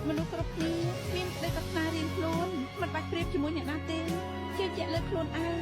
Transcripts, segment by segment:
មនុស្សគ្រប់គ្នាមានក្តីប្រាថ្នារៀងខ្លួនមិនបាច់ប្រៀបជាមួយអ្នកណាទេជឿជាក់លើខ្លួនឯង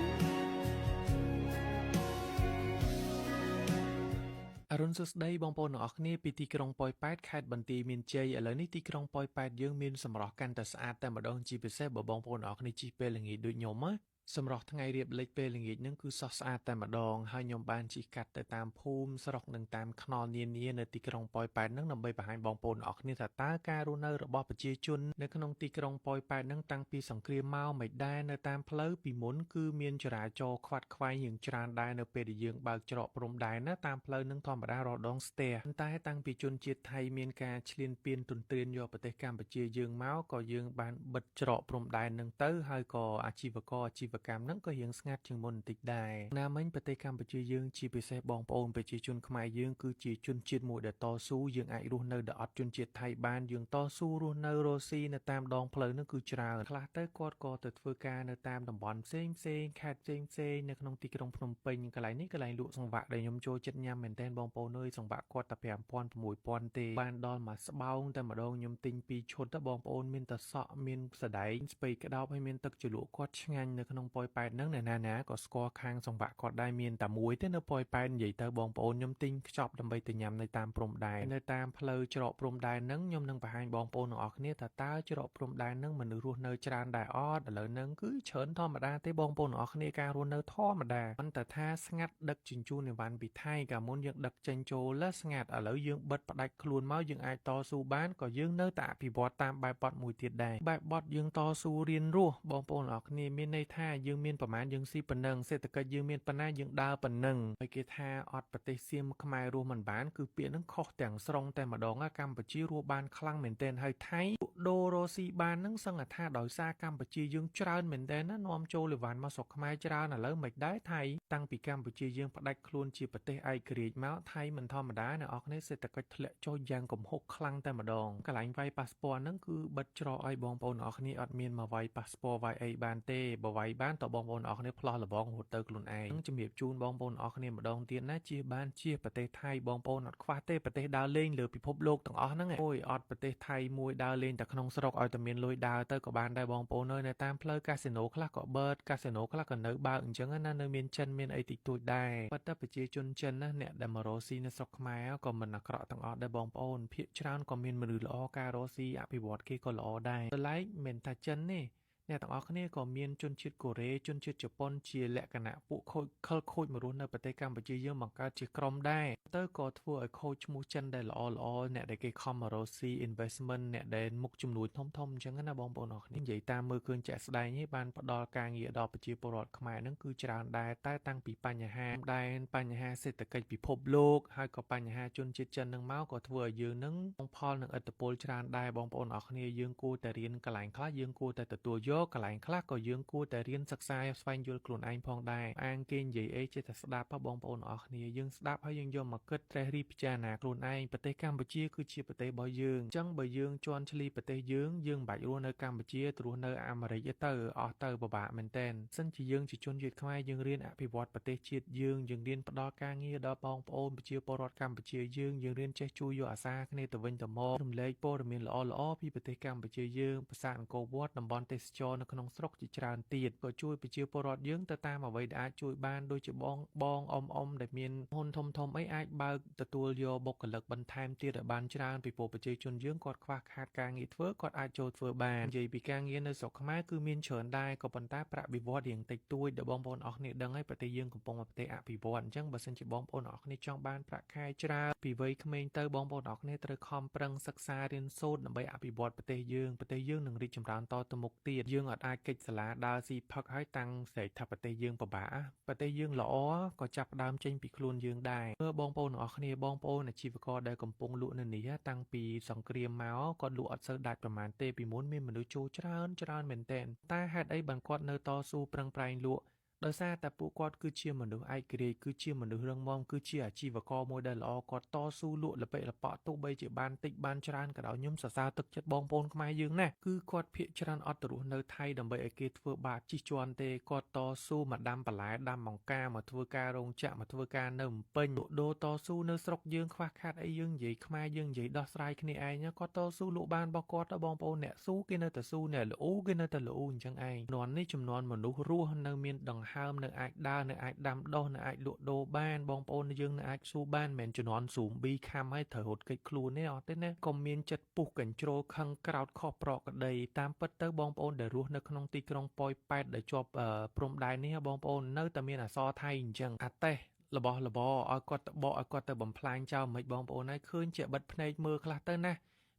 អរុណសួស្តីបងប្អូនទាំងអស់គ្នាពីទីក្រុងប៉ោយប៉ែតខេត្តបន្ទាយមានជ័យឥឡូវនេះទីក្រុងប៉ោយប៉ែតយើងមានសម្រស់កាន់តែស្អាតតែម្ដងជាពិសេសបើបងប្អូនទាំងអស់គ្នាជិះពេលល្ងាចដូចខ្ញុំណាសម្រស់ថ្ងៃរៀបលិចពេលល្ងាចហ្នឹងគឺស្រស់ស្អាតតែម្ដងហើយខ្ញុំបានជិះកាត់ទៅតាមភូមិស្រុកនិងតាមថ្នល់នានានៅទីក្រុងប៉ោយប៉ែតហ្នឹងដើម្បីបង្ហាញបងប្អូនទាំងអស់គ្នាថាតើការរស់នៅរបស់ប្រជាជននៅក្នុងទីក្រុងប៉ោយប៉ែតហ្នឹងតាំងពីសង្គ្រាមមកមិនដែរនៅតាមផ្លូវពីមុនគឺមានចរាចរណ៍ខ្វាត់ខ្វែងយ៉ាងច្រើនដែរនៅពេលដែលយើងបើកច្រកព្រំដែនណាតាមផ្លូវហ្នឹងធម្មតារដងស្ទះប៉ុន្តែតាំងពីជនជាតិថៃមានការឈ្លានពានទន្ទ្រានយកប្រទេសកម្ពុជាយើងមកក៏យើងបានបិទច្រកព្រំដែនហ្នឹងទៅហើយក៏អាជីវករអាជីវកម្មហ្នឹងក៏រៀងស្ងាត់ជាងមុនបន្តិចដែរណាមិញប្រទេសកម្ពុជាយើងជាពិសេសបងប្អូនប្រជាជនខ្មែរយើងគឺជាជនជាតិមួយដែលតស៊ូយើងអាចរស់នៅដោយអត់ជនជាតិថៃបានយើងតស៊ូរស់នៅរស់ស៊ីនៅតាមដងផ្លូវហ្នឹងគឺច្រើនខ្លះទៅគាត់ក៏ទៅធ្វើការនៅតាមតំបន់ផ្សេងផ្សេងខេត្តផ្សេងផ្សេងនៅក្នុងទីក្រុងភ្នំពេញកន្លែងនេះកន្លែងលក់សង្វាក់ដែលខ្ញុំចូលចិត្តញ៉ាំមែនទែនបងប្អូនអើយសង្វាក់គាត់តែ5000 6000ទេបានដល់មួយស្បោងតែម្ដងខ្ញុំទិញពីរឈុតទៅបងប្អូនមានតែសក់មានសដែងស្ពៃក្តោបហើយមានទឹកជ្រលក់គាត់ឆ្ងាញ់នៅក្នុងប៉ោយប៉ែតហ្នឹងអ្នកណាណាក៏ស្គាល់ខាងសង្វាក់គាត់ដែរមានតែមួយទេនៅប៉ោយប៉ែតនិយាយទៅបងប្អូនខ្ញុំទិញខ្ចប់ដើម្បីទៅញ៉ាំនៅតាមព្រំដែននៅតាមផ្លូវច្រកព្រំដែនហ្នឹងខ្ញុំនឹងបង្ហាញបងប្អូនទាំងអស់គ្នាថាតើច្រកព្រំដែនហ្នឹងមនុស្សរស់នៅច្រើនដែរអត់ឥឡូវហ្នឹងគឺច្រើនធម្មតាទេបងប្អូនទាំងអស់គ្នាការរស់នៅធម្មតាប៉ុន្តែថាស្ងាត់ដឹកជញ្ជូនអីវ៉ាន់ពីថៃកាលមុនយើងដឹកចេញចូលស្ងាត់ឥឡូវយើងបិទផ្ដាច់ខ្លួនមកយើងអាចតស៊ូបានក៏យើងនៅតែអភិវឌ្ឍតាមបែបបទមួយទៀតដែរបែបបទយើងតស៊ូរៀនរស់បងប្អូនទាំងអស់គ្នាមានន័យថាយើងមានប្រមាណយើងស៊ីប៉ុណ្ណឹងសេដ្ឋកិច្ចយើងមានប៉ុណ្ណាយើងដើរប៉ុណ្ណឹងហើយគេថាអត់ប្រទេសសៀមខ្មែររស់មិនបានគឺពាក្យហ្នឹងខុសទាំងស្រុងតែម្ដងកម្ពុជារស់បានខ្លាំងមែនទែនហើយថៃដូររស៊ីបានហ្នឹងសឹងថាដោយសារកម្ពុជាយើងច្រើនមែនទែនណានាំចូលអីវ៉ាន់មកស្រុកខ្មែរច្រើនឥឡូវមិនដែរថៃតាំងពីកម្ពុជាយើងផ្ដាច់ខ្លួនជាប្រទេសឯករាជ្យមកថៃមិនធម្មតាអ្នកនរគ្នាសេដ្ឋកិច្ចធ្លាក់ចុះយ៉ាងគំហុកខ្លាំងតែម្ដងកន្លែងវាយប៉ាសពតហ្នឹងគឺបិទច្រកឲ្យបងប្អូនអ្នកនរគ្នាអត់មានមកវាយប៉ាសពតវាយអីបានទេបើវាយបានតបងប្អូនអ្នកនរគ្នាផ្លោះលបងរត់ទៅខ្លួនឯងជំរាបជូនបងប្អូនអ្នកនរគ្នាម្ដងទៀតណាជាបានជាប្រទេសថៃបងប្អូនអត់ខ្វះទេប្រទេសដើរលេងលើពិភពលោកទាំងអស់ហ្នឹងអូយអត់ប្រទេសថៃមួយដើរលេងតែក្នុងស្រុកឲ្យតែមានលុយដើរទៅក៏បានដែរបងប្អូនអើយនៅតាមផ្លូវកាស៊ីណូខ្លះក៏បិទកាស៊ីណូខ្លះក៏នៅបើកអញ្ចឹងណានៅមានចិនមានអីតិចតួចដែរប៉ុន្តែប្រជាជនចិនណាអ្នកដែលមករកស៊ីនៅស្រុកខ្មែរក៏មិនអាក្រក់ទាំងអស់ដែរបងប្អូនភាគច្រើនក៏មានមនុស្សល្អការរកស៊ីអភិវឌ្ឍគេក៏ល្អដែរឡែកមិនថាចិនទេអ្នកទាំងអស់គ្នាក៏មានជនជាតិកូរ៉េជនជាតិជប៉ុនជាលក្ខណៈពួកខូចខិលខូចមករស់នៅប្រទេសកម្ពុជាយើងបង្កើតជាក្រុមដែរទៅក៏ធ្វើឲ្យខូចឈ្មោះចិនដែលល្អល្អអ្នកដែលគេខំមករកស៊ី investment អ្នកដែលមុខជំនួយធំធំអញ្ចឹងណាបងប្អូនអរគ្នានិយាយតាមមើលឃើញជាក់ស្ដែងឯងបានផ្ដល់ការងារដល់ប្រជាពលរដ្ឋខ្មែរហ្នឹងគឺច្រើនដែរតែតាំងពីបញ្ហាដែនបញ្ហាសេដ្ឋកិច្ចពិភពលោកហើយក៏បញ្ហាជនជាតិចិនហ្នឹងមកក៏ធ្វើឲ្យយើងហ្នឹងផលនឹងឥទ្ធិពលច្រើនដែរបងប្អូនអរគ្នាយើងគួរតែរៀនកន្លែងខ្លះយើងគួរតែទទួលយកកន្លែងខ្លះក៏យើងគួរតែរៀនសិក្សាស្វែងយល់ខ្លួនឯងផងដែរអាងគេនិយាយអីចេះតែស្ដាប់បងប្អូនអរគ្នាយើងស្ដាប់ហើយយើងយកមកគិតត្រេះរិះពិចារណាខ្លួនឯងប្រទេសកម្ពុជាគឺជាប្រទេសរបស់យើងអញ្ចឹងបើយើងជន់ឈ្លីប្រទេសយើងយើងមិនបាច់រស់នៅកម្ពុជាទៅរស់នៅអាមេរិកទៅអស់ទៅពិបាកមែនទែនសិនជាយើងជាជនជាតិខ្មែរយើងរៀនអភិវឌ្ឍប្រទេសជាតិយើងយើងរៀនផ្ដល់ការងារដល់បងប្អូនប្រជាពលរដ្ឋកម្ពុជាយើងយើងរៀនចេះជួយយកអាសាគ្នាទៅវិញទៅមករំលែកព័ត៌មានល្អៗពីប្រទេសកម្ពុជាយើងប្រាសាទអង្គរវត្តតំបន់ទេសចរនៅក្នុងស្រុកជាច្រើនទៀតក៏ជួយប្រជាពលរដ្ឋយើងទៅតាមអ្វីដែលអាចជួយបានដូចជាបងបងអ៊ំអ៊ំដែលមានហ៊ុនធំធំអីអាចបើកទទួលយកបុគ្គលិកបន្ថែមទៀតឲ្យបានច្រើនពីព្រោះប្រជាជនយើងគាត់ខ្វះខាតការងារធ្វើគាត់អាចចូលធ្វើបាននិយាយពីការងារនៅស្រុកខ្មែរគឺមានច្រើនដែរក៏ប៉ុន្តែប្រាក់បៀវត្សរៀងតិចតួចដែលបងប្អូនអស់គ្នាដឹងហើយប្រទេសយើងកំពុងតែប្រទេសអភិវឌ្ឍអញ្ចឹងបើសិនជាបងប្អូនអស់គ្នាចង់បានប្រាក់ខែច្រើនពីវ័យក្មេងទៅបងប្អូនអស់គ្នាត្រូវខំប្រឹងសិក្សារៀនសូត្រដើម្បីអភិវឌ្ឍប្រទេសយើងប្រទេសយើងនឹងរីកចម្រើនតទៅមុខទៀតយើងអត់អាចកិច្ចសាលាដើរស៊ីផឹកហើយតាំងស្រែកថាប្រទេសយើងពិបាកប្រទេសយើងល្អក៏ចាប់ផ្ដើមចេញពីខ្លួនយើងដែរមើលបងប្អូនទាំងអស់គ្នាបងប្អូនអាជីវករដែលកំពុងលក់នៅនេះតាំងពីសង្គ្រាមមកគាត់លក់អត់សូវដាច់ប្រហែលទេពីមុនមានមនុស្សចូលច្រើនច្រើនមែនទែនតែហេតុអីបានគាត់នៅតស៊ូប្រឹងប្រែងលក់ ដោយសារតែពួកគាត់គឺជាមនុស្សឯករាជ្យគឺជាមនុស្សរឹងមាំគឺជាអាជីវករមួយដែលល្អគាត់តស៊ូលក់ល្បិល្ប៉ក់ទោះបីជាបានតិចបានច្រើនក៏ដោយខ្ញុំសរសើរទឹកចិត្តបងប្អូនខ្មែរយើងណាស់គឺគាត់ភាគច្រើនអត់ទៅរស់នៅថៃដើម្បីឲ្យគេធ្វើបាបជិះជាន់ទេគាត់តស៊ូមកដាំបន្លែដាំបង្ការមកធ្វើការរោងចក្រមកធ្វើការនៅភ្នំពេញលក់ដូរតស៊ូនៅស្រុកយើងខ្វះខាតអីយើងនិយាយខ្មែរយើងនិយាយដោះស្រាយគ្នាឯងគាត់តស៊ូលក់បានរបស់គាត់បងប្អូនអ្នកស៊ូគេនៅតែស៊ូអ្នកល្អូគេនៅតែល្អូអញ្ចឹងឯងជំនាន់នេះជំនាន់មនុស្សរស់នៅមានដង្ហើមនៅអាចដើរនៅអាចដាំដុះនៅអាចលក់ដូរបានបងប្អូនយើងនៅអាចស៊ូបានមិនមែនជំនាន់ស៊ូមប៊ីខំឲ្យត្រូវរត់គេចខ្លួនទេអត់ទេណាកុំមានចិត្តពុះកញ្ជ្រោលខឹងក្រោតខុសប្រកដីតាមពិតទៅបងប្អូនដែលរស់នៅក្នុងទីក្រុងប៉ោយប៉ែតដែលជាប់ព្រំដែននេះបងប្អូននៅតែមានអក្សរថៃអញ្ចឹងអាតេសរបស់របរឲ្យគាត់ទៅបកឲ្យគាត់ទៅបំផ្លាញចោលមិនបងប្អូនហើយឃើញជាបិទភ្នែកមើលខ្លះទៅណា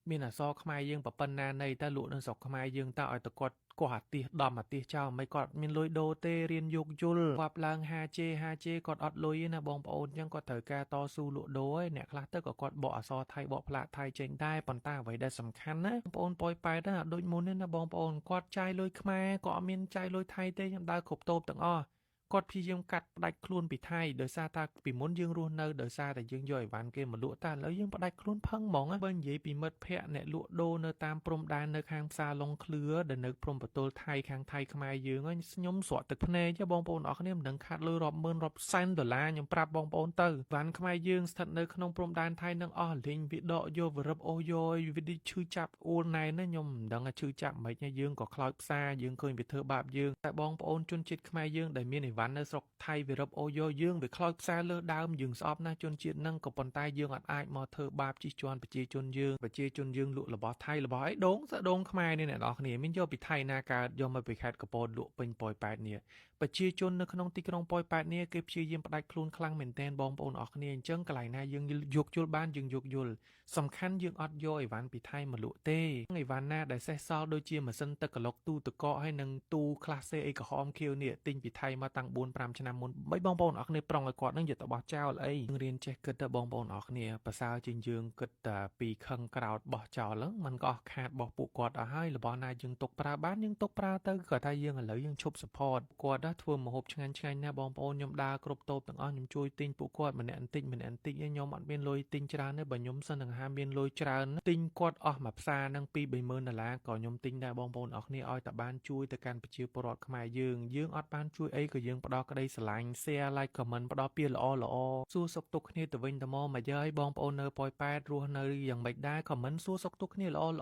មានអក្សរខ្មែរយើងប៉ុណ្ណានៃតើលក់នៅស្រុកខ្មែរយើងតើឲ្យតែគាត់កោះអាទិសដំអាទិសចោលមិនគាត់មានលុយដូរទេរៀនយោគយល់វាប់ឡើង 5G 5G គាត់អត់លុយទេណាបងប្អូនអញ្ចឹងគាត់ត្រូវការតស៊ូលក់ដូរឯអ្នកខ្លះទៅក៏គាត់បកអក្សរថៃបកផ្លាកថៃចេញដែរប៉ុន្តែអ្វីដែលសំខាន់ណាបងប្អូនប៉ោយប៉ែតណាដូចមុនទេណាបងប្អូនគាត់ចាយលុយខ្មែរក៏អត់មានចាយលុយថៃទេខ្ញុំដើរគ្រប់តូបទាំងអស់គាត់ព្យាយាមកាត់ផ្ដាច់ខ្លួនពីថៃដោយសារតែពីមុនយើងរស់នៅដោយសារតែយើងយកអីវ៉ាន់គេមកលក់តែឥឡូវយើងផ្ដាច់ខ្លួនផឹងហ្មងបើនិយាយពីមិត្តភ័ក្តិអ្នកលក់ដូរនៅតាមព្រំដែននៅខាងផ្សារឡុងឃ្លឿដែលនៅព្រំប្រទល់ថៃខាងថៃខ្មែរយើងខ្ញុំស្រក់ទឹកភ្នែកបងប្អូនអរគ្នាមិនដឹងខាត់លុយរាប់ម៉ឺនរាប់សែនដុល្លារខ្ញុំប្រាប់បងប្អូនទៅវ៉ាន់ខ្មែរយើងស្ថិតនៅក្នុងព្រំដែនថៃនឹងអស់លីងវាដកយកវរឹបអូសយកវាឈឺចាប់អួលណែនណាខ្ញុំមិនដឹងថាឈឺចាប់មិនខ្មិចយើងក៏ខ្លោចផ្សារយើងឃើញវាធ្វើបាបយើងតែបងប្អូនជនជាតិខ្មែរយើងដែលមានអីវ៉ាន់នៅស្រុកថៃវារឹបអូយោយើងវាខ្លោចផ្សារលើដើមយើងស្អប់ណាស់ជនជាតិនឹងក៏ប៉ុន្តែយើងអត់អាចមកធ្វើបាបជិះជាន់ប្រជាជនយើងប្រជាជនយើងលក់របស់ថៃរបស់អីដូងសដូងខ្មែរនេះអ្នកនរគ្នាមានយកពីថៃណាកើតយកមកពីខេត្តកពតលក់ពេញប៉ោយប៉ែតនេះប្រជាជននៅក្នុងទីក្រុងប៉ោយប៉ែតនេះគេព្យាយាមផ្ដាច់ខ្លួនខ្លាំងមែនទែនបងប្អូនអរគ្នាអញ្ចឹងកន្លែងណាយើងយោគយល់បានយើងយោគយល់សំខាន់យើងអត់យកអីវ៉ាន់ពីថៃមកលក់ទេអីវ៉ាន់ណាដែលសេះសល់ដូចជាម៉ាស៊ីនទឹកក្លុកទូទឹកកកហើយនឹងទូក្លាសេអីក្រហមខៀវនេះទិញពីថៃមកតាំង4 5ឆ្នាំមុនបីបងប្អូនអរគ្នាប្រុងឲ្យគាត់នឹងយកទៅបោះចោលអីរៀនចេះគិតទៅបងប្អូនអរគ្នាប្រសើរជាងយើងគិតតែពីខឹងក្រោតបោះចោលហ្នឹងมันក៏អស់ខាតរបស់ពួកគាត់អស់ហើយរបស់ណាយើងទុកប្រើបានយើងទុកប្រើទៅគាត់ថាយើងឥឡូវយើងឈប់ support គាត់ណាធ្វើម្ហូបឆ្ងាញ់ឆ្ងាញ់ណាស់បងប្អូនខ្ញុំដើរគ្រប់តូបទាំងអស់ខ្ញុំជួយទិញពួកគាត់ម្នាក់បន្តិចម្នាក់បន្តិចខ្ញុំអត់មានលុយទិញច្រើនទេបើខ្ញុំសិននឹងហាមានលុយច្រើនទិញគាត់អស់មួយផ្សារនឹង2 30000ដុល្លារក៏ខ្ញុំទិញដែរបងប្អូនអរគ្នាឲ្យតែបានជួយទៅកាន់ប្រជាពលរដ្ឋខ្មែរយើងយើងអត់បានជួយអីក៏យើងផ្ដល់ក្តីស្រឡាញ់ share like comment ផ្ដល់ពាក្យល្អល្អសួរសុខទុក្ខគ្នាទៅវិញទៅមកមកយាយបងប្អូននៅប៉ោយប៉ែតរស់នៅយ៉ាងម៉េចដែរ comment សួរសុខទុក្ខគ្នាល្អល្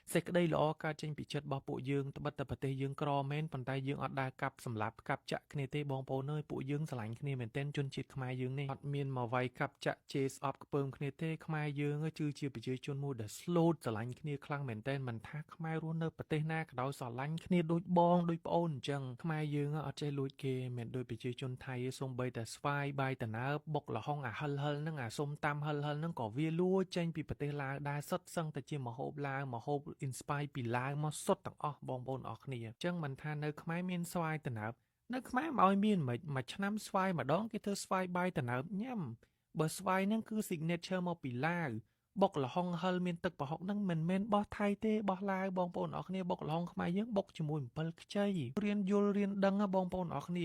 អសេចក្តីល្អកើតចេញពីចិត្តរបស់ពួកយើងត្បិតតែប្រទេសយើងក្រមែនប៉ុន្តែយើងអត់ដែលកាប់សម្លាប់កាប់ចាក់គ្នាទេបងប្អូនអើយពួកយើងស្រឡាញ់គ្នាមែនទែនជនជាតិខ្មែរយើងនេះអត់មានមកវាយកាប់ចាក់ជេរស្អប់ខ្ពើមគ្នាទេខ្មែរយើងគឺជាប្រជាជនមួយដែល slow ស្រឡាញ់គ្នាខ្លាំងមែនទែនមិនថាខ្មែររស់នៅប្រទេសណាក៏ដោយស្រឡាញ់គ្នាដូចបងដូចប្អូនអញ្ចឹងខ្មែរយើងអត់ចេះលួចគេមិនដូចប្រជាជនថៃសូម្បីតែស្វាយបាយតណើបុកលហុងអាហិលហិលហ្នឹងអាសុំតាមហិលហិលហ្នឹងក៏វាលួចចេញពីប្រទេសឡាវដែរសុទ្ធសឹងតែជាមហូបឡាវមហូប inspire ពីឡាវមកសុទ្ធទាំងអស់បងប្អូនអរគ្នាអញ្ចឹងមិនថានៅខ្មែរមានស្វាយតណើបនៅខ្មែរមកឲ្យមានមិនមួយឆ្នាំស្វាយម្ដងគេធ្វើស្វាយបាយតណើបញ៉ាំបើស្វាយហ្នឹងគឺ signature មកពីឡាវបុកលហុងហិលមានទឹកប្រហុកហ្នឹងមិនមែនបោះថៃទេបោះឡាវបងប្អូនអរគ្នាបុកលហុងខ្មែរយើងបុកជាមួយអំពិលខ្ចីរៀនយល់រៀនដឹងបងប្អូនអរគ្ន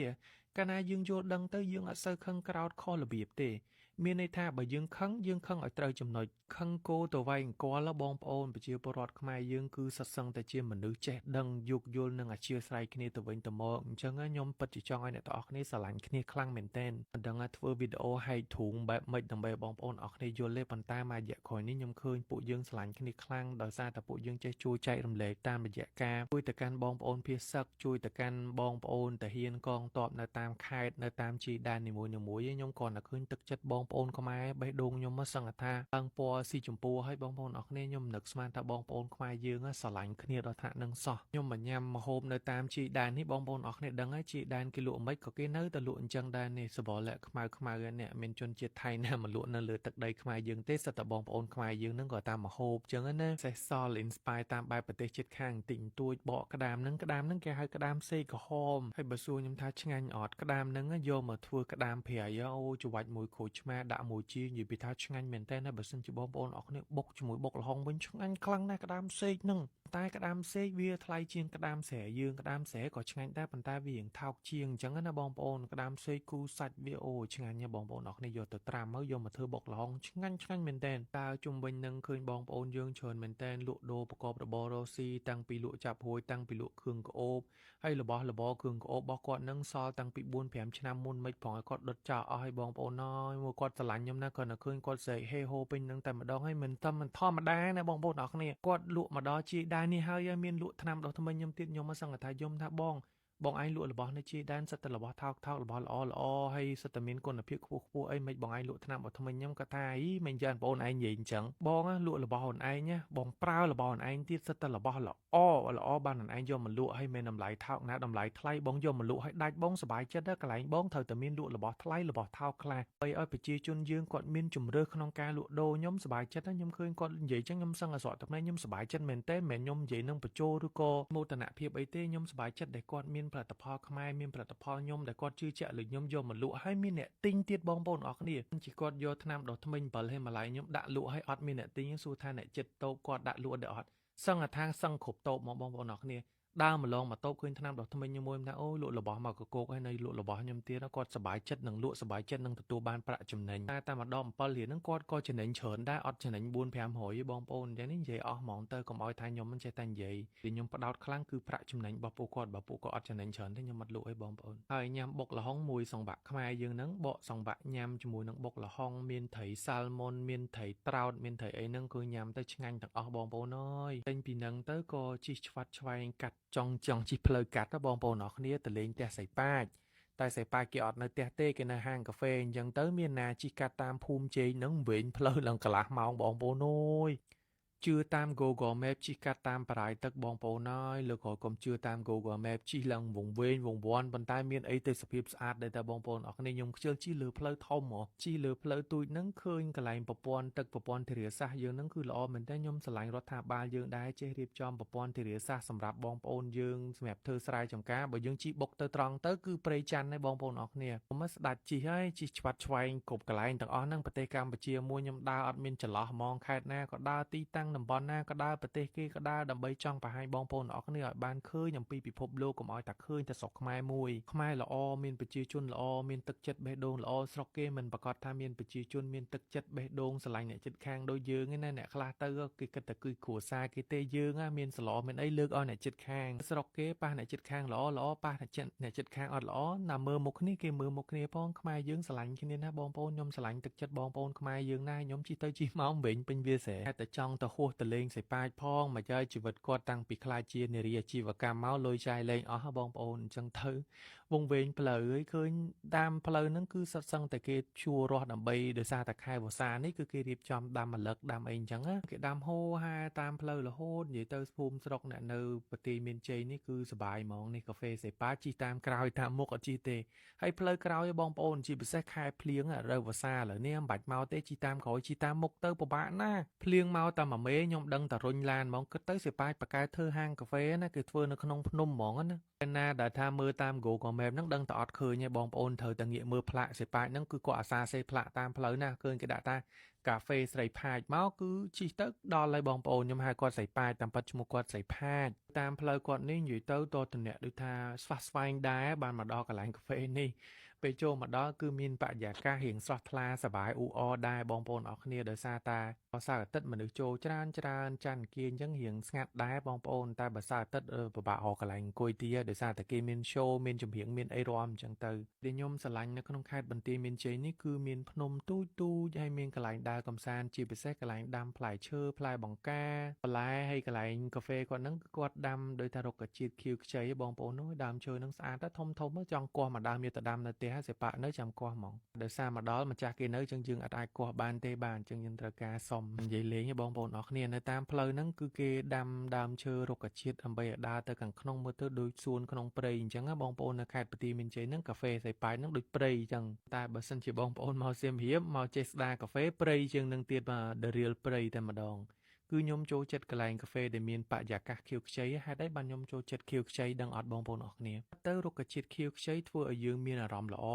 ាកាលណាយើងយល់ដឹងទៅយើងអត់សូវខឹងក្រោតខុសរបៀបទេមានន័យថាបើយើងខឹងយើងខឹងឲ្យត្រូវចំណុចខឹងគោទៅវាយអង្គលបងប្អូនប្រជាពលរដ្ឋខ្មែរយើងគឺសិតសឹងតែជាមនុស្សចេះដឹងយោគយល់និងអធិស្ឋានគ្នាទៅវិញទៅមកអញ្ចឹងខ្ញុំពិតជាចង់ឲ្យអ្នកទាំងអស់គ្នាស្រឡាញ់គ្នាខ្លាំងមែនទែនមិនដឹងថាធ្វើវីដេអូហែកទ្រូងបែបម៉េចដើម្បីបងប្អូនអរគ្នាយល់ទេប៉ុន្តែមួយរយៈក្រោយនេះខ្ញុំឃើញពួកយើងស្រឡាញ់គ្នាខ្លាំងដោយសារតែពួកយើងចេះជួយចែករំលែកតាមរយៈការជួយទៅកាន់បងប្អូនភាសឹកជួយទៅកាន់បងប្អូនតាហ៊ានកងទ័ពនៅតាមខេត្តនៅតាមជាយដែននីមួយៗខ្ញុំគ្រាន់តែឃើញទឹកចិត្តបងប្អូនខ្មែរបេះដូងខ្ញុំសឹងថាឡើងពណ៌ស៊ីជម្ពូឲ្យបងប្អូនអរគ្នាខ្ញុំនឹកស្មានថាបងប្អូនខ្មែរយើងស្រឡាញ់គ្នាដល់ថ្នាក់នឹងសោះខ្ញុំមកញ៉ាំម្ហូបនៅតាមជាយដែននេះបងប្អូនអរគ្នាដឹងហើយជាយដែនគេលក់មិនក៏គេនៅតែលក់អញ្ចឹងដែរនេះសបលៈខ្មៅខ្មៅនេះមានជនជាតិថៃណាមកលក់នៅលើទឹកដីខ្មែរយើងទេសតែបងប្អូនខ្មែរយើងនឹងក៏តាមម្ហូបអញ្ចឹងណាសេះសល់ inspire តាមបែបប្រទេសជិតខាងតិចតួចបកក្តាមនឹងក្តាមនឹងគេហៅក្តាមសេក្រហមហើយបើសួរខ្ញុំថាឆ្ងាញ់អត់ក្តាមនឹងយកមកធ្វើក្តាមប្រៃអូច្របាច់មួយក្រូចឆ្មាដាក់មួយជានិយាយពីថាឆ្ងាញ់មែនតើណាបើសិនជាបងប្អូនអរគ្នាបុកជាមួយបុកល្ហុងវិញឆ្ងាញ់ខ្លាំងណាស់ក្តាមសេកហ្នឹង តែក្តាមសេកវាថ្លៃជាងក្តាមស្រែយើងក្តាមស្រែក៏ឆ្ងាញ់ដែរប៉ុន្តែវារៀងថោកជាងអញ្ចឹងណាបងប្អូនក្តាមសេកគូសាច់វាអូឆ្ងាញ់ណាស់បងប្អូនអរគ្នាយកទៅត្រាំមកយកមកធ្វើបុកល្ហុងឆ្ងាញ់ឆ្ងាញ់មែនតើតើជុំវិញនឹងឃើញបងប្អូនយើងច្រើនមែនតើលក់ដូរប្រកបរបររកស៊ីតាំងពីលក់ចាប់ហួយតាំងពីលក់គ្រឿងក្អូបហើយរបស់របរគ្រឿងក្អូបរបស់គាត់នឹងសល់តាំងពី4 5ឆ្នាំមុនមិនផងឲ្យគាត់ដុតចោលអស់ឲ្យបងប្អូនអើយមួយគាត់ស្រឡាញ់ខ្ញុំណាគាត់នៅឃើញគាត់ស្រែកហេហូពេញនឹងតែម្ដងហើយមិនតែមិនធម្មតាណាបងប្អូនអរគ្នាគាត់លក់មកដល់ជាដែរនេះហើយមានលក់ថ្នាំដុសធ្មេញខ្ញុំទៀតខ្ញុំមកសង្កត់ថាយំថាបងបងឯងលក់របស់នៅជាដែនសិតតែរបស់ថោកថោករបស់ល្អល្អហើយសិតតែមានគុណភាពខ្ពស់ខ្ពស់អីមិនបងឯងលក់ថ្នាំដុសធ្មេញខ្ញុំគាត់ថាអីមិនយ៉ាងបងឯងនិយាយអញ្ចឹងបងលក់របស់ខ្លួនឯងណាបងប្រើរបស់ខ្លួនឯងទៀតសិតតែរបស់ល្អល្អបានខ្លួនឯងយកមកលក់ហើយមិនតម្លៃថោកណាតម្លៃថ្លៃបងយកមកលក់ឲ្យដាច់បងសប្បាយចិត្តកន្លែងបងត្រូវតែមានលក់របស់ថ្លៃរបស់ថោកខ្លះបីឲ្យប្រជាជនយើងគាត់មានជំរឿក្នុងការលក់ដូរខ្ញុំសប្បាយចិត្តខ្ញុំឃើញគាត់និយាយចឹងខ្ញុំសឹងអសក់ទឹកភ្នែកខ្ញុំសប្បាយចិត្តមែនទេមិនខ្ញុំនិយាយនឹងបញ្ជោឬក៏មោទនភាពអីទេខ្ញុំសប្បាយចិត្តដែលគាត់មានផលិតផលខ្មែរមានផលិតផលខ្ញុំដែលគាត់ជឿជាក់លើខ្ញុំយកមកលក់ហើយមានអ្នកទិញទៀតបងប្អូនអរគ្នាជាគាត់យកថ្នាំដុសធ្មេញ7ហេម៉ាឡៃខ្ញុំដាក់លក់ហើយអត់មានអ្នកទិញសួរថាអ្នកចិត្តតូបគាត់ដាក់លក់ដែរអត់សឹងថាសឹងគ្រប់តូបមកបងប្អូនអរគ្នាដើរម្លងមកតូបឃើញថ្នាំដុសធ្មេញខ្ញុំមួយថាអូលក់របស់មកកកោកហើយនៅលក់របស់ខ្ញុំទៀតគាត់សប្បាយចិត្តនឹងលក់សប្បាយចិត្តនឹងទទួលបានប្រាក់ចំណេញតែតាមម្ដង7រៀលហ្នឹងគាត់ក៏ចំណេញច្រើនដែរអត់ចំណេញ4 500ទេបងប្អូនអញ្ចឹងនេះនិយាយអស់ហ្មងទៅកុំឲ្យថាខ្ញុំមិនចេះតែនិយាយខ្ញុំផ្ដោតខ្លាំងគឺប្រាក់ចំណេញរបស់ពួកគាត់បើពួកគាត់អត់ចំណេញច្រើនទេខ្ញុំអត់លក់ឲ្យបងប្អូនហើយញ៉ាំបុកល្ហុងមួយសង្វាក់ខ្មែរយើងហ្នឹងបកសង្វាក់ញ៉ាំជាមួយនឹងបុកល្ហុងមានត្រីសាល់មុនមានត្រីត្រោតមានត្រីអីហ្នឹងគឺញ៉ាំទៅឆ្ងាញ់ទាំងអស់បងប្អូនអើយចេញពីហ្នឹងទៅក៏ជិះឆ្វាត់ឆ្វែងកាត់ចង់ជិះផ្លូវកាត់បងប្អូនអរគ្នាទៅលេងផ្ទះសៃប៉ាចតែសៃប៉ាចគេអត់នៅផ្ទះទេគេនៅហាងកាហ្វេអញ្ចឹងទៅមានណាជិះកាត់តាមភូមិជែកហ្នឹងវិញផ្លូវឡើងកន្លះម៉ោងបងប្អូនអើយជឿតាម Google Map ជិះកាត់តាមបរាយទឹកបងប្អូនអើយលើក្រោយកុំជឿតាម Google Map ជិះឡើងវង្វេងវង្វាន់ប៉ុន្តែមានអីទេសភាពស្អាតដែរតែបងប្អូនអរគ្នាខ្ញុំខ្ជិលជិះលើផ្លូវធំហ៎ជិះលើផ្លូវទូចហ្នឹងឃើញកន្លែងប្រព័ន្ធទឹកប្រព័ន្ធធារាសាស្ត្រយើងហ្នឹងគឺល្អមែនតើខ្ញុំស្រឡាញ់រដ្ឋាភិបាលយើងដែរចេះរៀបចំប្រព័ន្ធធារាសាស្ត្រសម្រាប់បងប្អូនយើងសម្រាប់ធ្វើស្រែចម្ការបើយើងជិះបុកទៅត្រង់ទៅគឺព្រៃច័ន្ទហើយបងប្អូនអរគ្នាខ្ញុំមកស្ដាច់ជិះហើយជិះឆ្វាត់ឆ្វែងគ្រប់កន្លែងទាំងអស់ហ្នឹងប្រទេសកម្ពុជាមួយខ្ញុំដើរអត់មានចន្លោះហ្មងខេត្តណាក៏ដើរទីតាំងតំបន់ណាក៏ដើរប្រទេសគេក៏ដើរដើម្បីចង់បង្ហាញបងប្អូនអរគ្នាឲ្យបានឃើញអំពីពិភពលោកកុំឲ្យតែឃើញតែស្រុកខ្មែរមួយខ្មែរល្អមានប្រជាជនល្អមានទឹកចិត្តបេះដូងល្អស្រុកគេមិនប្រកាសថាមានប្រជាជនមានទឹកចិត្តបេះដូងស្រឡាញ់អ្នកជិតខាងដូចយើងទេណាអ្នកខ្លះទៅគេគិតតែគឺគ្រួសារគេទេយើងមានសឡមានអីលើកឲ្យអ្នកជិតខាងស្រុកគេប៉ះអ្នកជិតខាងល្អល្អប៉ះអ្នកជិតខាងអត់ល្អណាមើលមុខគ្នាគេមើលមុខគ្នាផងខ្មែរយើងស្រឡាញ់គ្នាណាបងប្អូនខ្ញុំស្រឡាញ់ទឹកចិត្តបងប្អូនខ្មែរយើងណាខ្ញុំជិះទៅជិះមកវិញពេញវាស្រែតែចង់ទៅហួសទៅលេងសៃប៉ាចផងមកហើយជីវិតគាត់តាំងពីខ្លាចជានារីអាជីវកម្មមកលុយចាយលេងអស់បងប្អូនអញ្ចឹងទៅវង្វេងផ្លូវហើយឃើញតាមផ្លូវហ្នឹងគឺសិតសឹងតែគេជួរស់ដើម្បីដោយសារតែខែវស្សានេះគឺគេរៀបចំដាំម្លឹកដាំអីអញ្ចឹងគេដាំហូហែតាមផ្លូវរហូតនិយាយទៅភូមិស្រុកអ្នកនៅប្រទេសមានជ័យនេះគឺសប្បាយហ្មងនេះកាហ្វេសៃប៉ាចជិះតាមក្រោយតាមមុខអត់ជិះទេហើយផ្លូវក្រោយបងប្អូនជាពិសេសខែភ្លៀងរដូវវស្សាឥឡូវនេះមិនបាច់មកទេជិះតាមក្រោយជិះតាមមុខទៅពិបាកណាស់ភ្លៀងមកតាមមួយមេខ្ញុំដឹងតែរុញឡានហ្មងគិតទៅសៃប៉ាចបកែធ្វើហាងកាហ្វេណាគេធ្វើនៅក្នុងភ្នំហ្មងណាណាដែលថាមើលតាម Google Map ហ្នឹងដឹងតែអត់ឃើញទេបងប្អូនត្រូវតែងាកមើលផ្លាកសៃប៉ាចហ្នឹងគឺគាត់អាសាសេផ្លាកតាមផ្លូវណាឃើញគេដាក់ថាកាហ្វេស្រីផាចមកគឺជិះទៅដល់ហើយបងប្អូនខ្ញុំហៅគាត់ស្រីប៉ាចតាមពិតឈ្មោះគាត់ស្រីផាចតាមផ្លូវគាត់នេះនិយាយទៅតតំណាក់ដូចថាស្វះស្វែងដែរបានមកដល់កន្លែងកាហ្វេនេះពេលចូលមកដល់គឺមានបរិយាកាសរៀងស្រស់ថ្លាសប្បាយអ៊ូអរដែរបងប្អូនអរគ្នាដោយសារតាសៅរ៍អាទិត្យមនុស្សចូលច្រើនច្រើនច័ន្ទអង្គារអញ្ចឹងរៀងស្ងាត់ដែរបងប្អូនតែបើសៅរ៍អាទិត្យពិបាករកកន្លែងអង្គុយទីដោយសារតែគេមាន show មានចម្រៀងមានអីរាំអញ្ចឹងទៅដែលខ្ញុំស្រឡាញ់នៅក្នុងខេត្តបន្ទាយមានជ័យនេះគឺមានភ្នំទូចទូចហើយមានកន្លែងដើរកម្សាន្តជាពិសេសកន្លែងដាំផ្លែឈើផ្លែបង្ការបន្លែហើយកន្លែងកាហ្វេគាត់ហ្នឹងគឺគាត់ដាំដោយថារុក្ខជាតិខៀវខ្ចីបងប្អូននោះដើមឈើហ្នឹងស្អាតធំធំចង់គាស់មួយដើមយកទៅដាំនៅផ្ទះសិប៉នៅចាំគាស់ហ្មងដោយសារមកដល់ម្ចាស់គេនៅចឹងយើងអត់អាចគាស់បានទេបាទអញ្ចឹងយើងត្រូវការសុំនិយាយលេងបងប្អូនអរគ្នានៅតាមផ្លូវហ្នឹងគឺគេដាំដើមឈើរុក្ខជាតិដើម្បីឲ្យដើរទៅខាងក្នុងមើលទៅដូចសួនក្នុងព្រៃអញ្ចឹងបងប្អូននៅខេត្តបន្ទាយមានជ័យហ្នឹងកាហ្វេសៃប៉ាយហ្នឹងដូចព្រៃអញ្ចឹងតែបើសិនជាបងប្អូនមកសៀមរាបមកចេះស្ដារកាហ្វេព្រៃជាងនឹងទៀតបាទ The real ព្រៃតែម្ដងគឺខ្ញុំចូលចិត្តកន្លែងកាហ្វេដែលមានបរិយាកាសខៀវខ្ចីហេតុអីបានខ្ញុំចូលចិត្តខៀវខ្ចីដឹងអត់បងប្អូនអរគ្នាទៅរុក្ខជាតិខៀវខ្ចីធ្វើឲ្យយើងមានអារម្មណ៍ល្អ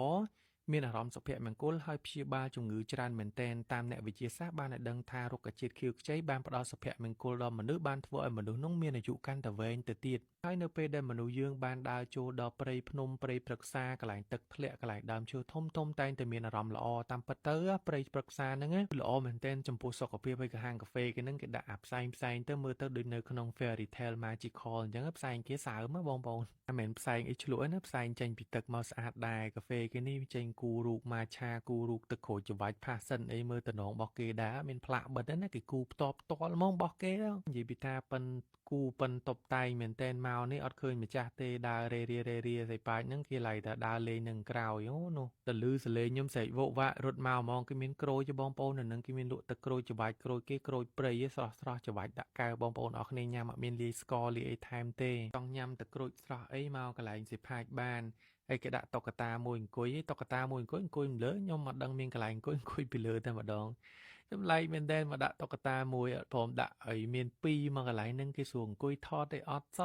មានអារម្មណ៍សុភមង្គលហើយព្យាបាលជំងឺច្រើនមែនទែនតាមអ្នកវិទ្យាសាស្ត្របានឲ្យដឹងថារុក្ខជាតិខៀវខ្ចីបានផ្ដល់សុភមង្គលដល់មនុស្សបានធ្វើឲ្យមនុស្សនោះមានអាយុកាន់តែវែងទៅទៀតហើយនៅពេលដែលមនុស្សយើងបានដើរចូលដល់ព្រៃភ្នំព្រៃព្រឹក្សាកន្លែងទឹកធ្លាក់កន្លែងដើមឈើធំធំតែងតែមានអារម្មណ៍ល្អតាមពិតទៅព្រៃព្រឹក្សាហ្នឹងល្អមែនទែនចំពោះសុខភាពហើយកហាងកាហ្វេគេហ្នឹងគេដាក់អាផ្សែងផ្សែងទៅមើលទៅដូចនៅក្នុង fairy tale magical អញ្ចឹងផ្សែងគេសើមបងប្អូនមិនមែនផ្សែងអីឆ្លក់ទេណាផ្សែងចេញពីទឹកមកស្អាតដែរកាហ្វេគេនេះចេញគូរូបម៉ាឆាគូរូបទឹកក្រូចច្របាច់ផាសិនអីមើលតំណងរបស់គេដែរមានផ្លាកបិទណាគេគូផ្ទាល់ផ្ទាល់ហ្មងរបស់គេនិយាយពីថាប៉ិនគូប៉ិនតុបតែងមែនតែនមកនេះអត់ឃើញម្ចាស់ទេដើររេរារេរាសៃប៉ាច់ហ្នឹងគេឡៃតែដើរលេងនឹងក្រោយអូនោះតលឺសលេងខ្ញុំស្រែកវោកវាក់រត់មកហ្មងគេមានក្រូចបងប្អូននៅនឹងគេមានលក់ទឹកក្រូចច្របាច់ក្រូចគេក្រូចព្រៃស្រស់ស្រស់ច្របាច់ដាក់កែវបងប្អូនអរគ្នាញ៉ាំអត់មានលាយស្ករលាយអីថែមទេចង់ញ៉ាំទឹកក្រូចស្រស់អីមកកន្លែងសិផាចបានហើយគេដាក់តុក្កតាមួយអង្គុយតុក្កតាមួយអង្គុយអង្គុយលើខ្ញុំអត់ដឹងមានកន្លែងអង្គុយអង្គុយពីលើតែម្ដងចម្លែកមែនទែនមកដាក់តុក្កតាមួយអត់ព្រមដាក់ឲ្យមាន2មកកន្លែងហ្នឹងគេស្រួលអង្គុយថតទេអត់ស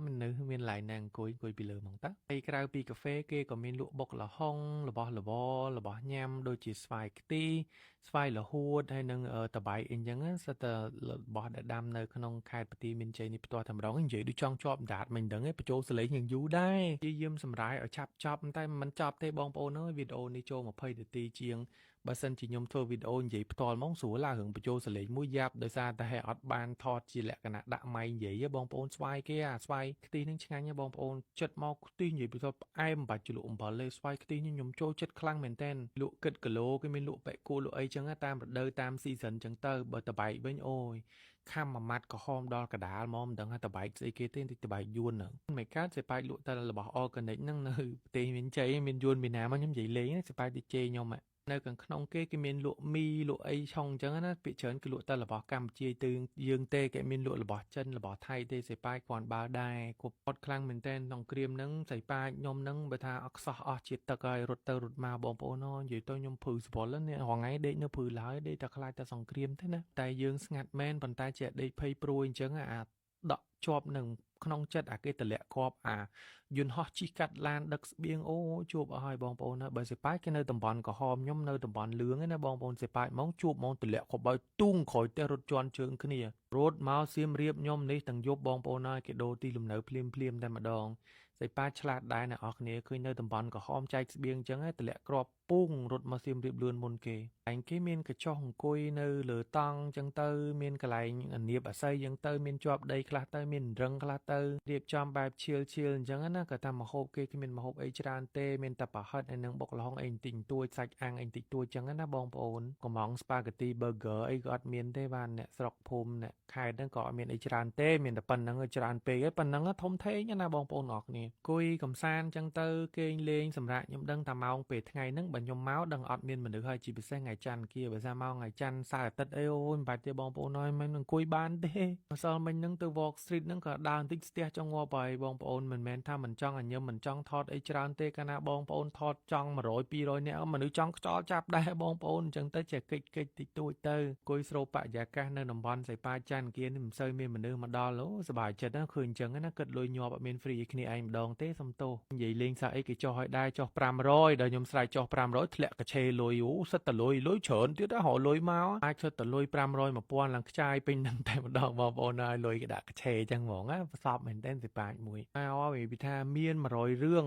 មនុស្សមានកន្លែងណាអង្គុយអង្គុយពីលើហ្មងតាហើយក្រៅពីកាហ្វេគេក៏មានលក់បុកល្ហុងរបស់របររបស់ញ៉ាំដូចជាស្វាយខ្ទីស្វាយល្ហួតហើយនឹងតបៃអីចឹងសិតតែរបស់ដែលដាំនៅក្នុងខេត្តបន្ទាយមានជ័យនេះផ្ទាល់តែម្ដងនិយាយដូចចង់ជាប់ដាតមិនដឹងទេបញ្ចូលសលេងយ៉ាងយូរដែរព្យាយាមសម្រាយឲ្យឆាប់ចប់តែមិនចប់ទេបងប្អូនអើយវីដេអូនេះចូល20នាទីជាងបើសិនជាខ្ញុំធ្វើវីដេអូនិយាយផ្ទាល់ហ្មងស្រួលឡើងរឿងបញ្ចូលសលេងមួយយ៉ាប់ដោយសារតែអត់បានថតជាលក្ខណៈដាក់ម៉ៃនិយាយបងប្អូនស្វាយគេអាស្វាយខ្ទិះនឹងឆ្ងាញ់បងប្អូនចិត្តមកខ្ទិះនិយាយពីថតផ្អែមមិនបាច់ជ្រលក់អំបិលទេស្វាយខ្ទិះនេះខ្ញុំចូលចិត្តខ្លាំងមែនតើលក់គិតគីឡូគេមានលក់បែកគោលក់អីចឹងតាមរដូវតាម season ចឹងទៅបើតបែកវិញអូយខំមួយម៉ាត់ក្រហមដល់កដាលហ្មងមិនដឹងថាតបែកស្អីគេទេតិចតបែកយួនហ្នឹងមិនកើតសេប៉ាច់លក់តែរបស់ organic ហ្នឹងនៅប្រទេសមានជ័យមានយួនពីណាមកខ្ញុំនិយាយលេងសេប៉ាច់ទីជេរខ្ញុំនៅខាងក្នុងគេគេមានលក់មីលក់អីឆុងអញ្ចឹងណាពាក្យច្រើនគេលក់តែរបស់កម្ពុជាទៅយើងទេគេមានលក់របស់ចិនរបស់ថៃទេសៃប៉ាយគ្រាន់បើដែរគប់អត់ខ្លាំងមែនទែនក្នុងគ្រាមហ្នឹងសៃប៉ាយខ្ញុំហ្នឹងបើថាអត់ខ្សោះអស់ជាតិទឹកហើយរត់ទៅរត់មកបងប្អូននិយាយទៅខ្ញុំព្រឺស្វល់នេះរងថ្ងៃដេកនៅព្រឺឡើយដេកតែខ្លាចតែសង្គ្រាមទេណាតែយើងស្ងាត់មែនប៉ុន្តែជាដេកភ័យព្រួយអញ្ចឹងអាដក់ជាប់នឹងក្នុងចិត្តអាគេតម្លាក់គ្រាប់អាយន្តហោះជិះកាត់ឡានដឹកស្បៀងអូជួបអស់ហើយបងប្អូនហើយបើសេប៉ាយគេនៅតំបន់ក្រហមខ្ញុំនៅតំបន់លឿងឯណាបងប្អូនសេប៉ាយហ្មងជួបហ្មងតម្លាក់គ្រាប់ឲ្យទូងក្រោយផ្ទះរត់ជន់ជើងគ្នារត់មកសៀមរាបខ្ញុំនេះទាំងយប់បងប្អូនហើយគេដូរទីលំនៅភ្លាមភ្លាមតែម្ដងសេប៉ាឆ្លាតដែរអ្នកនរគ្នាឃើញនៅតំបន់ក្រហមចែកស្បៀងអញ្ចឹងតម្លាក់គ្រាប់ពូងរត់មកសៀមរាបលឿនមុនគេឯងគេមានកញ្ចុះអង្គុយនៅលើតង់អញ្ចឹងទៅមានកន្លែងអានៀបអាស័យអញ្ចឹងទៅមានជាប់ដីខ្លះទៅមានរឹងខ្លះទៅរៀបចំបែបឈៀលឈៀលអញ្ចឹងណាក៏តាមម្ហូបគេគ្មានម្ហូបអីច្រើនទេមានតែប្រហិតហើយនឹងបុកល្ហុងអីបន្តិចបន្តួចសាច់អាំងអីបន្តិចតួចអញ្ចឹងណាបងប្អូនកំងស្ប៉ាហ្គាទី burger អីក៏អត់មានទេបានអ្នកស្រុកភូមិអ្នកខេត្តហ្នឹងក៏អត់មានអីច្រើនទេមានតែប៉ុណ្្នឹងច្រើនពេកហើយប៉ុណ្្នឹងធំធេងណាបងប្អូនអរគ្នាអង្គុយកំសាន្តអញ្ចឹងទៅគេងលេងសម្រាប់ខ្ញុំដឹងថាម៉ោងពេលថ្ងៃហ្នឹងបើខ្ញុំមកដឹងអត់មានមនុស្សហើយជាពិសេសថ្ងៃច័ន្ទគៀបើថាមកថ្ងៃច័ន្ទសៅរ៍អាទិត្យអីអូយមិនបាច់ទេបងប្អូនអើយមិនអង្គុយបានទេម្សិលមិញហ្នឹងទៅ Walk Street ហ្នឹងក៏ដើរបន្តិចស្ទះចង់ងាប់ហើយបងប្អូនមិនមែនថាមិនចង់ឲ្យញឹមមិនចង់ថតអីច្រើនទេកាលណាបងប្អូនថតចង់100 200នាក់មនុស្សចង់ខ្យល់ចាប់ដែរបងប្អូនអញ្ចឹងទៅចេះកិច្ចកិច្ចតិចតួចទៅអង្គុយស្រូបបរិយាកាសនៅតំបន់សៃប៉ាច័ន្ទគៀនេះមិនសូវមានមនុស្សមកដល់អូសប្បាយចិត្តណាឃើញអញ្ចឹងណាគិតលុយញាប់អត់មាន free ឲ្យគ្នាឯងម្ដងទេសុំទោសនិយាយលេងសាអីគេចុះឲ្យដែរចុះ500ដល់ខ្ញុំស្រែកចុះ500ធ្លាក់កឆេលុយអូសិតតលុយលុយច្រើនទៀតហ៎រលុយមកអាចសិតតលុយ500 1000ឡើងខ្ចាយពេញនឹងតែម្ដងបងប្អូនហើយលុយគេដាក់កឆេអញ្ចឹងហ្មងណាប្រសពមែនទែនសិប៉ាចមួយមកវាថាមាន100រឿង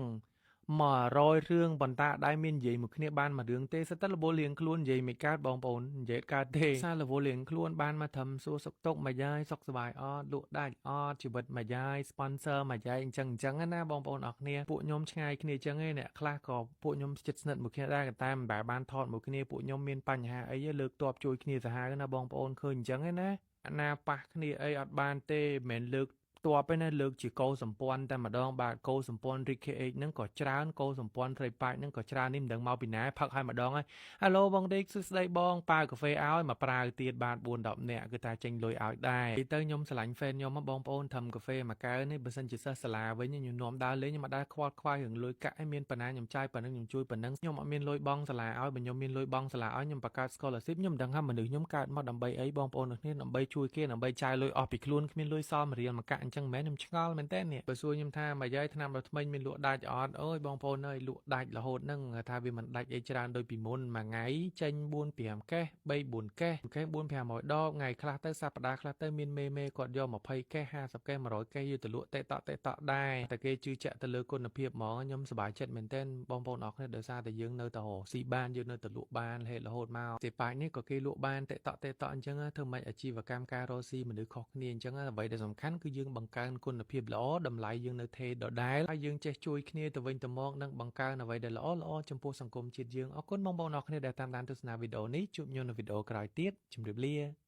100រឿងប៉ុន្តែដែរមាននិយាយមួយគ្នាបានមួយរឿងទេសិតតែរវល់លៀងខ្លួននិយាយមិនកើតបងប្អូននិយាយកើតទេសាររវល់លៀងខ្លួនបានមកត្រឹមសួរសុខទុក្ខមួយយាយសុខសប្បាយអត់លក់ដាច់អត់ជីវិតមួយយាយ sponsor មួយយាយអញ្ចឹងអញ្ចឹងណាបងប្អូនអរគ្នាពួកខ្ញុំឆ្ងាយគ្នាអញ្ចឹងឯងអ្នកខ្លះក៏ពួកខ្ញុំជិតស្និទ្ធមួយគ្នាដែរតែមិនបែរបានថតមួយគ្នាពួកខ្ញុំមានបញ្ហាអីលើកតបជួយគ្នាសាហាវណាបងប្អូនឃើញអញ្ចឹងឯណាណាប៉ះគ្នាអីអត់បានទេមិនមែនលើកតបឯណាលើកជាកោសម្ព័ន្ធតែម្ដងបាទកោសម្ព័ន្ធ RKH ហ្នឹងក៏ច្រើនកោសម្ព័ន្ធត្រីប៉ាច់ហ្នឹងក៏ច្រើននេះមិនដឹងមកពីណាផឹកឲ្យម្ដងហើយហៅឡូបងដេកសួស្ដីបងប៉ាវកាហ្វេឲ្យមកប្រាវទៀតបាទ4 10នាក់គឺថាចេញលុយឲ្យដែរទៅខ្ញុំស្រឡាញ់ fan ខ្ញុំបងប្អូនធ្វើកាហ្វេមួយកែវនេះបើសិនជាសិស្សសាលាវិញខ្ញុំនាំដើរលេងខ្ញុំអត់ដែលខ្វល់ខ្វាយរឿងលុយកាក់ឲ្យមានប៉ុណ្ណាខ្ញុំចាយប៉ុណ្ណឹងខ្ញុំជួយប៉ុណ្ណឹងខ្ញុំអត់មានលុយបង់សាលាឲ្យបើខ្ញុំមានលុយបង់សាលាឲ្យខ្ញុំបង្កើត scholarship ខ្ញុំមិនដឹងថាមនុស្សខ្ញុំកើតមកដើម្បីអីបងប្អូនទាំងគ្នាដើម្បីជួយគេដើម្បីចាយលុយអស់ពីខ្លួនគ្មានលុយសល់មួយរៀលមួយកាក់អញ្ចឹង ចឹងមែនខ្ញុំឆ្ងល់មែនតើនេះបើសួរខ្ញុំថាមកយាយថ្នាំដុសធ្មេញមានលក់ដាច់អត់អើយបងប្អូនអើយលក់ដាច់រហូតហ្នឹងថាវាមិនដាច់អីច្រើនដូចពីមុនមួយថ្ងៃចេញ4 5កេស3 4កេសកេស4 500ដបថ្ងៃខ្លះទៅសប្តាហ៍ខ្លះទៅមានមេមេគាត់យក20កេស50កេស100កេសយកទៅលក់តេតតេតដែរតែគេជឿជាក់ទៅលើគុណភាពហ្មងខ្ញុំសប្បាយចិត្តមែនទែនបងប្អូនអរគ្នាដោយសារតែយើងនៅតែរកស៊ីបានយើងនៅតែលក់បានរហូតរហូតមកសេប៉ាច់នេះក៏គេលក់បានតេតតេតអញ្ចឹងធ្វើម៉េចអាជីវកម្មការរកស៊ីមនុស្សខុសគ្នាអញ្ចឹងអ្វីដែលសំខាន់គឺយើងបង្កើនគុណភាពល្អតម្លៃយើងនៅថេរដដែលហើយយើងចេះជួយគ្នាទៅវិញទៅមកនិងបង្កើនអ្វីដែលល្អល្អចំពោះសង្គមជាតិយើងអរគុណបងប្អូនអរគ្នាដែលតាមដានទស្សនាវីដេអូនេះជួបខ្ញុំនៅវីដេអូក្រោយទៀតជម្រាបលា។